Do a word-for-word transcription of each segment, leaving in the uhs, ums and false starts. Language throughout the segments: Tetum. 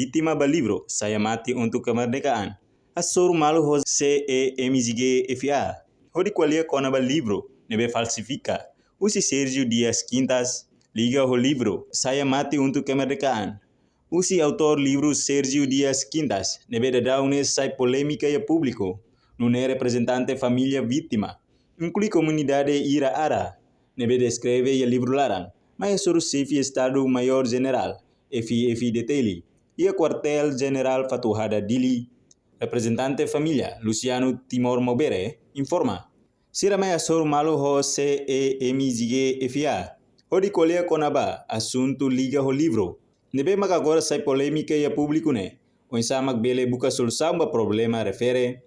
vítima ba livru Sai Mate Untu Kemerdekaan, hasoru malu ho C E M G F A, hodi ko'alia kona-ba livru ne'ebé falsifika husi Sérgio Dias Quintas, liga ho livru Sai Mate Untu Kemerdekaan, husi autór livru Sérgio Dias Quintas, ne'ebé daudaun ne'e sai polémika iha públiku, nune'e reprezentante família vítima, inklui komunidade Ira Ara, ne'ebé deskreve iha livru laran, mai hasoru Xefe Estadu Maiór Jenerál, F I F D T L, iha Kuartél Jenerál Fatuhada Dili. Reprezentante família, Luciano Timor Maubere, informa. Sira mai hasoru malu ho C E M G F A, hodi ko'alia kona-ba asuntu liga ho livru ne'ebé mak agora sai polémika iha públiku ne'e, oinsá mak bele buka solusaun ba problema refere.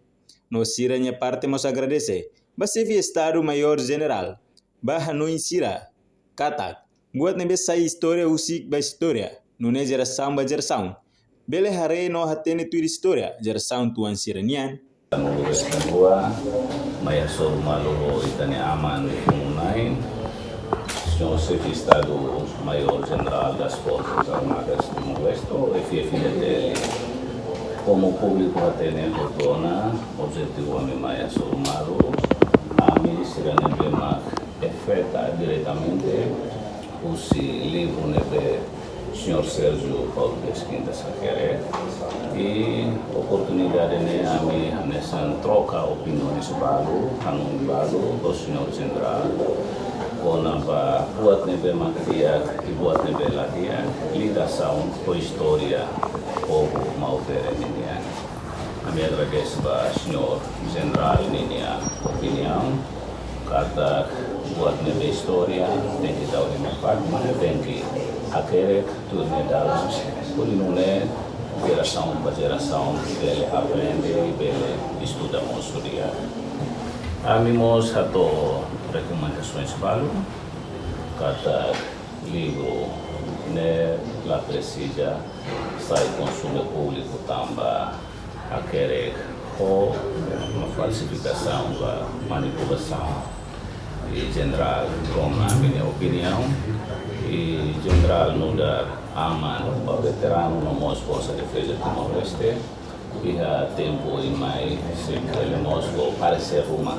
No sira-nia parte mós agradese ba Xefe Estadu Maiór Jenerál ba hanoin sira, katak buat ne'ebé sai istória husik ba istória, nune'e jerasaun ba jerasaun bele haree no hatene tuir istória jerasaun tuan sira-nian. Anu Restanua, mai hasoru malu ho ita-nia aman, ita-nia aman, Señór Xefe Estadu Maiór Jenerál das Forças Armadas Timor-Leste, F I F D T L. Komu públiku hatene hotu ona, objetivu ami mai hasoru malu, ami sira ne'ebé mak afeta diretamente husi livru ne'ebé Señór Sérgio Paulo Dias Quintas hakerek. I oportunidade ne'e ami hanesan troka opiniaun balu, hanoin balu, ho Señór Jenerál, kona-ba buat ne'ebé mak di'ak i buat ne'ebé la di'ak, ligasaun ho istória povu Maubere ninian. Ami agradese ba Señór Jenerál ninia opiniaun, katak buat ne'ebé istória, tenke tau iha fatin, tenke hakerek tuir nia dalan, hodi nune'e jerasaun ba jerasaun bele aprende, bele estuda mós di'ak. Ami mós hato'o rekomendasoens balu, katak livru ne'e la presiza sai konsumu públiku tanba hakerek ho falsifikasaun ka manipulasaun. I Jenerál, kona-ba ami-nia opiniaun, i Jenerál nu'udar aman ba veteranu no mós Forsa Defeza Timor-Leste, iha tempu oin mai sei bele mós fó paresér ruma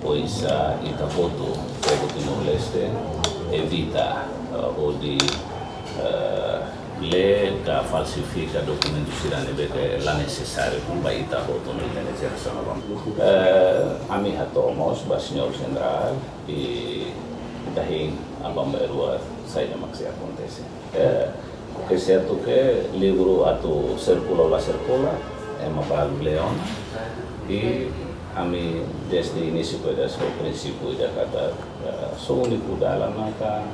oinsá ita hotu povu Timor-Leste evita, eh, hodi, eh, lee ka falsifika dokumentu sira ne'ebé ke la nesesáriu ba ita hotu no ita-nia jerasaun aban. Eh, ami hato'o mós ba Señór Jenerál i ita hein aban-bainrua saida mak sei akontese. Eh, oke, sertu ke livru atu sirkula ou la sirkula, ema balu lee ona. I ami dezde inísiu kedas ho prinsípiu ida katak, eh, só úniku dalan maka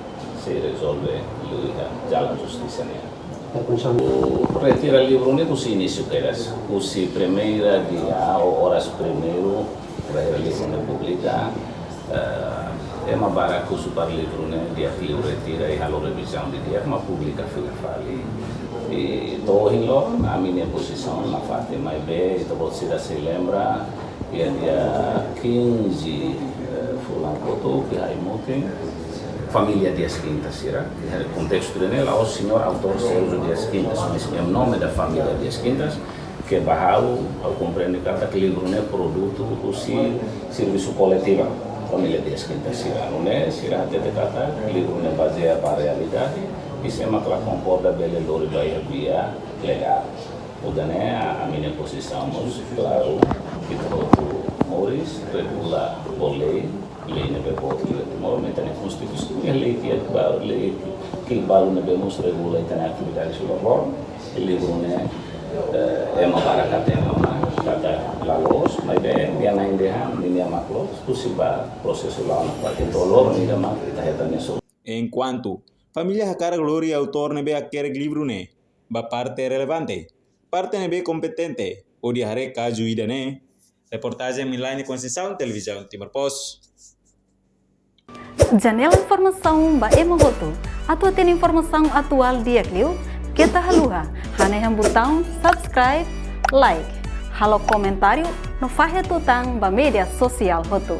sei rezolve liuhusi jalan justisa nian. Retira livru ne'e husi inísiu kedas, husi primeira dia ou oras primeiru, retira livru ne'e publika, eh, ema barak husu para livru ne'e di'ak liu retira i halo revizaun didi'ak mak publika fila fali. I to'o ohin loron ami-nia pozisaun nafatin, maibé ita-boot sira sei lembra, iha dia quinze, eh, fulan kotuk iha Aimutin, família Dias Quintas sira, iha kontestu ida-ne'e la'ós señór autór Sérgio Dias Quintas, mas em nome da família Dias Quintas, ke ba ha'u, ha'u komprende katak livru ne'e produtu husi servisu koletivu família Dias Quintas sira. Nune'e sira hatete katak livru ne'e bazeia ba realidade, i sé mak la konkorda bele lori ba iha via legál. Nune'e ami-nia pozisaun mós klaru, ita hotu moris, regula ho lei, lei ne'ebé boot iha Timor, ita-nia konstituisaun, iha lei ki'ik ba, lei ki'ik balu ne'ebé mós regula ita-nia atividade sira loron. Livru ne'e, eh, ema barak hatene ona katak la loos, maibé nia na'in dehan ninia mak loos, husi ba prosesu la'o nafatin to'o loron ida mak ita hetan nia solusaun. Enkuantu família hakarak lori autór ne'ebé hakerek livru ne'e ba parte relevante, parte ne'ebé kompetente hodi haree kazu ida-ne'e. Reportajen Milaine Conceição, Televizaun Timor Post. Janela informasaun ba ema hotu. Atu hatene informasaun atuál di'ak liu, keta haluha hanehan butaun subscribe, like, halo komentáriu no fahe tutan ba média sosiál hotu.